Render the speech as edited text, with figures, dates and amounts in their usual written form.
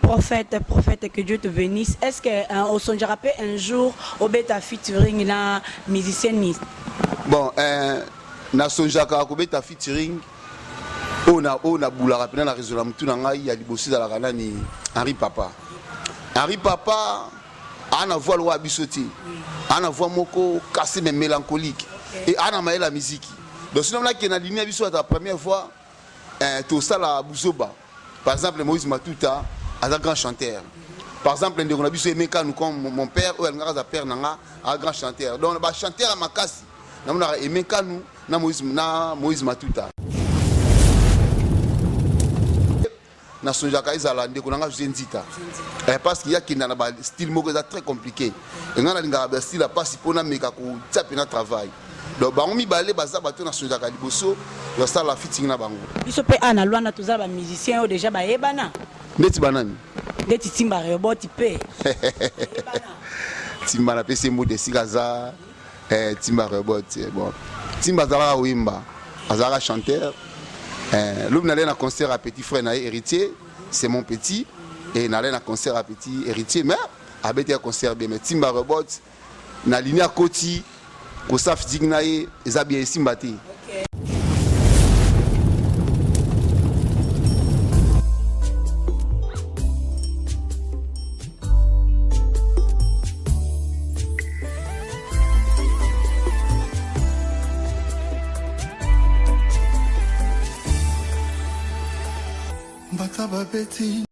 Prophète, prophète, que Dieu te bénisse. Est-ce que euh, osonjaka mpe un jour obeta featuring na musicien ni? Bon, euh, nasonjaka kobeta featuring oyo na oyo nabulaka mpena na réseau na motu na ngai ya liboso ezalaka nani? Henri Papa. Henri Papa aa na voix lokola biso te, aa na voix moko cassé mais mélancolique et aa na mayele ya miziki. Donc soki nakende na ligne ya biso ata première fois, eh, tosala buzoba. Par exemple, Moïse Matuta aza grand chanteur. Par exemple, ndeko na biso Emeka nous, comme mon père oyo alingaka aza père na nga, aza grand chanteur. Donc ba chanteur ya makasi namonaka Emeka nu na Moïse, na Moïse Matuta. Nasonjaka ezala ndeko na nga José Nzita, eh, parce que yakenda na ba style moko eza très compliqué. Engai nalingaka ba style ya pasi mpo nameka kotia mpena travail. Donc bango mibale baza bato nasonjaka liboso basala featuring na bango. Biso mpe a na Lwanda toza ba musicien oyo déjà bayebana. Ndeti banani? Ndeti Timba Rebot mpe. Timba, napesi ye mbote esika aza. Eh, Timba Rebot, eh, bon, Timba azalaka koyemba, azalaka chanteur. Eh, lobi nalai na concert ya petit frère na ye Héritier, c'est mon petit, et nalai na concert ya petit Héritier, mais abeti ya concert bien. Mais Timba Rebot na ligne akoti kosala featuring na ye eza bien, esimba te. Mbata babeti.